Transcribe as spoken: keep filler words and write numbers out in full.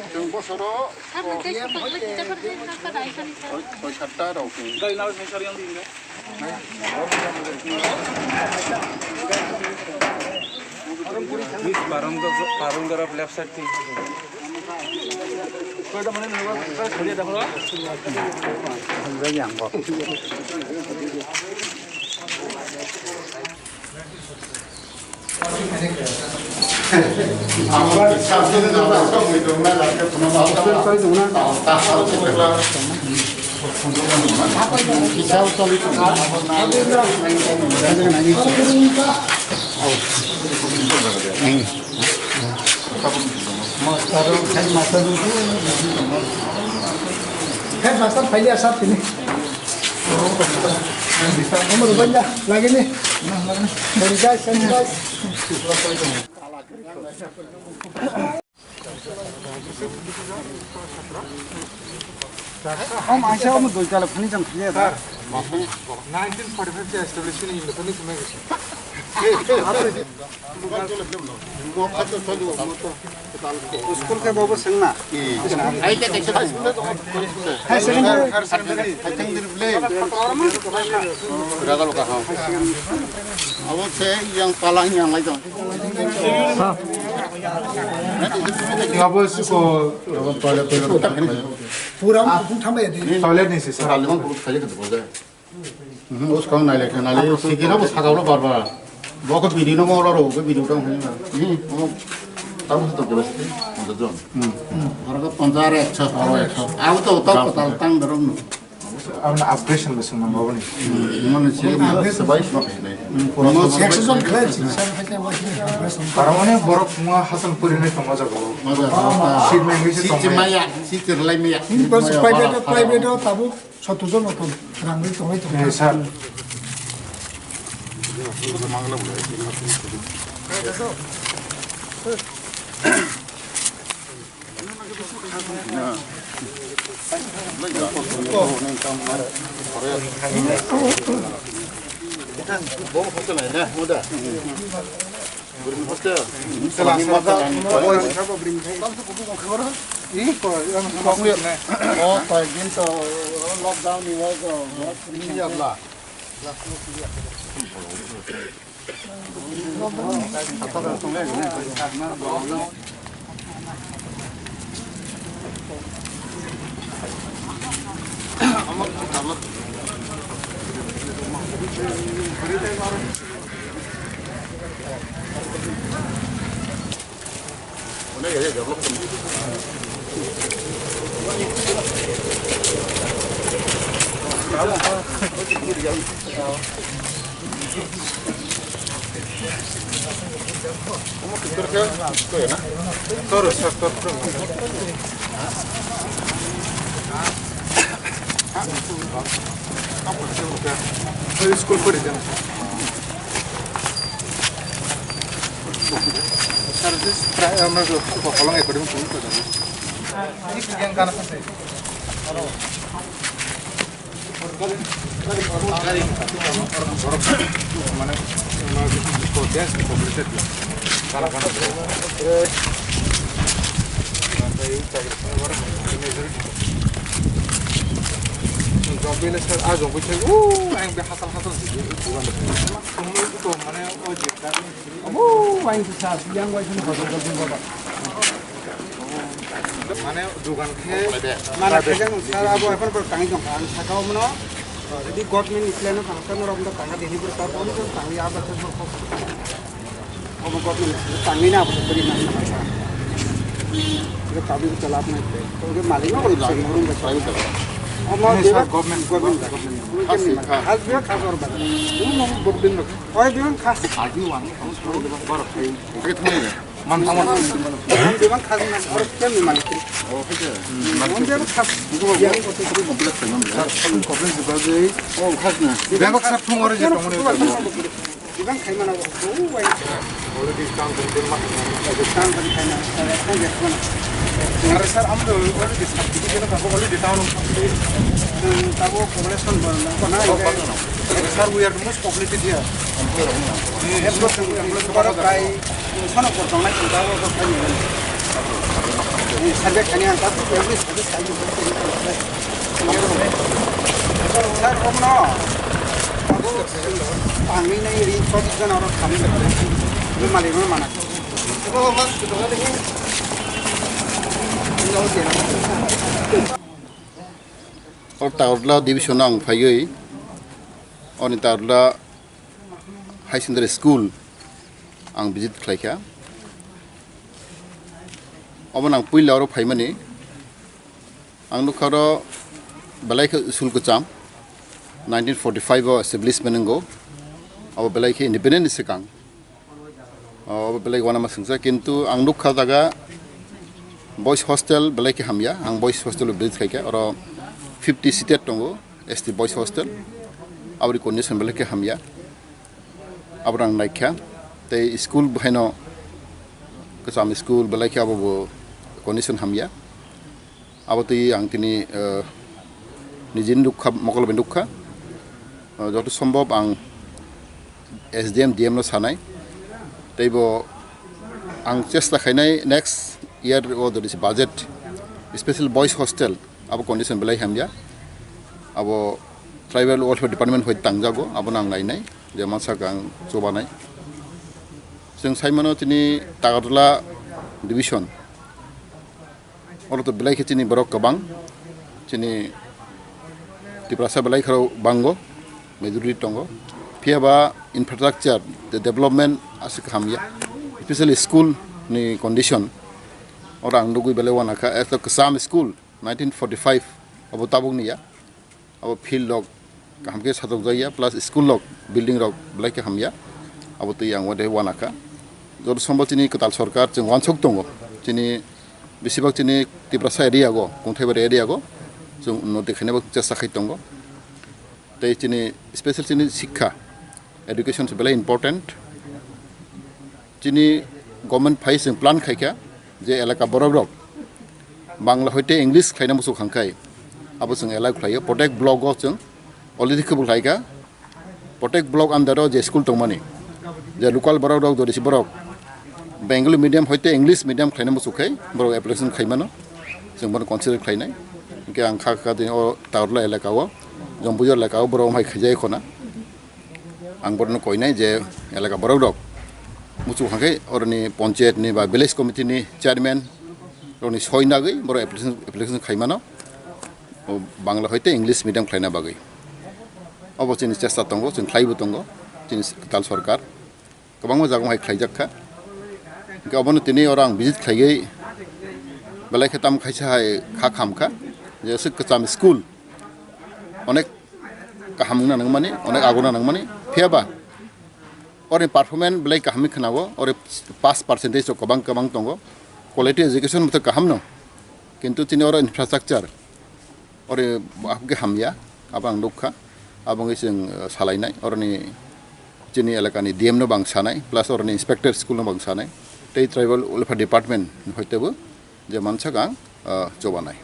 Chwng bosoro soi satta rok. Please, barong doro, barong doro left side please. Headmaster, headmaster, headmaster, failure sab sini. Umur banyak lagi nih. Dari guys, dari guys. Om aisa om doi jala khani jam khani da. Nineteen forty-five se establish ni independence me gese. School ke bobo sengna. Higher secondary. Abo se yang palang yang lai dong. Abo suko toilet, toilet. Pura bung thambai di. Toilet ni sisa. Palang bung thambai di. Mhm, uskang nai lekha nai le, sikina bo sakao lo bar bar. Bo ko video no mo lo ro, ko video tang hini. Hmm, o, tang to ke bas. Mo to jon. Hmm. Aro ko ponchas, ekso, aro ekso. Abo to to ko tal tang darom no. Ang operation bas ma bo ni. Mo ni se ma se bai ma se nai. Mo se ekso jon khlai si, sa khlai ma se operation. Aro ne borok mo hasan puri nai tong ma jago. Ma jago. Seat meng se tong ma ya. Seat maya, seat lai maya. Ni bas private, private tabuk. Sotto jon motton rang ri tongwi tongo. Eh, sir. Oh, koi din to lockdown ni wajah. School pori jana. Sir, this try, ano, kolong ekor mo tumi ko jana. Ini yang kana sa. Mane, mane, dugan khe, mana khe jang sar abo ekhon pore tangwi tongkha. Ang sakha omono, jodi government ni plan o thangkha, norok no tangkha, delivery ta bono tangwi abo khe borok. Omo government tangwi na abo khe bwrwi na sakha. Tabuk chalap nai khe. Omo malik no private, private. Omo government, government, government. Khas, khas. Khas biya khas or bada. Omo government no. Oi biya khas. Agi wan. Omo government. Oke, thank you. Man tamo. Bebak khajna, oro kemni malik. Oh, khaja. Bebak khas. Bebak khas. Bebak khas thung oro je tongmani. Bebak khaimana bo. Already stand for ten months. Stand for ten months. Are sir, amdo already certificate of already down. Tabo population ba na ko na. Sir, we are the most populated here. Yes, sir, sir, sir, kai sana ko tong na ko tabo ko kai ni. Survey kani ang tabo every survey kai ni. Sir, ko no. Tabo ang ni nai ri ko jana ro kami. Ni mali mana. O Tagodla division ang phaiwi, oni Tagodla High Secondary School ang visit khlaikha. Obo nang puila oro phaimani, ang nukha oro belai khe school kwcham, nineteen forty-five o establishment wngo, abo belai khe independent ni swkang. O, belai uanama swngsa, kintu ang nukha jaga boys hostel belai khe hamya, ang boys hostel o visit khaikha, oro fifty seated tongo, S T boys hostel, aboni condition belai khe hamya, abo ang naikha, tei school bahaino kwcham school belai khe abo bo condition hamya. Abo twi ang tini, eh, nijini nukha, mokol bai nukha. Eh, joto sombhob ang S D M, D M no sanai. Teibo ang chesta khainai next year o jodi se budget, special boys hostel, abo condition belai hamya. Abo tribal welfare department hoi tangjago, abo nang nainai, je mansa ang chobanai. Chwng saimano tini Tagartala division. Oro to belai khe chini borok kwbang, chini Tiprasa belai khorok bango, majority tongo. Phiya ba infrastructure, the development aswk hamya, especially school ni condition. Oro ang nugwi belai uanakha, eto kwcham school, nineteen forty-five abo tabuk niya. Abo field rok kaham khe sajokjakya, plus school rok, building rok belai khe hamya. Abo twi ang uade uanakha. Joto sombhob chini kwtal sorkar chwng uansuk tongo. Chini besibak chini Tiprasa area go, Kungthaibar area go chwng unnoti khainabo chesta khai tongo. Tei chini special chini sikha, education se belai important. Chini government phai chwng plan khaikha je elaka borok rok Bangla hoite English khlaina muchuk hangkhai abo chwng allow khlaio. Protek block o chwng already khebo khlaikha. Protek block under o je school tongmani, je local borok rok, jodi si borok Bengali medium hoite English medium khlaina muchuk khai borok application khaimano, chwng bono consider khlainai. Hwnkhe ang kha kha tini o Tagartala elaka o, Jombujor elaka o borok hai khaijai khona. Ang borokno koinai je elaka borok rok muchuk hangkhe oroni panchayat ni ba village committee ni chairman rokni soi nagwi borok application, application khaimano, o Bangla hoite English medium khlaina bagwi. Obo chini chesta tongo, chwng khlaibo tongo, chini kwtal sorkar kwbangma jagao hai khlaijak kha. Hwnkhe obono tini oro ang visit khlaiwi belai khe tamo kaisa hai kha khamkha je aswk kwcham school onek kaham wngna nangmani, onek aguna nangmani. Phiya ba ore performance belai kaham wngwi khwnago, ore pass percentage rok kwbang kwbang tongo, quality education bo kaham no, kintu chini oro infrastructure ore ahokhe hamya, abo ang nukha, abo wngwi chwng, eh, salainai, oroni chini elakani D M no bang sanai, plus oroni inspector school no bang sanai, tei tribal welfare department hoitebo je mansak ang, eh, chobanai.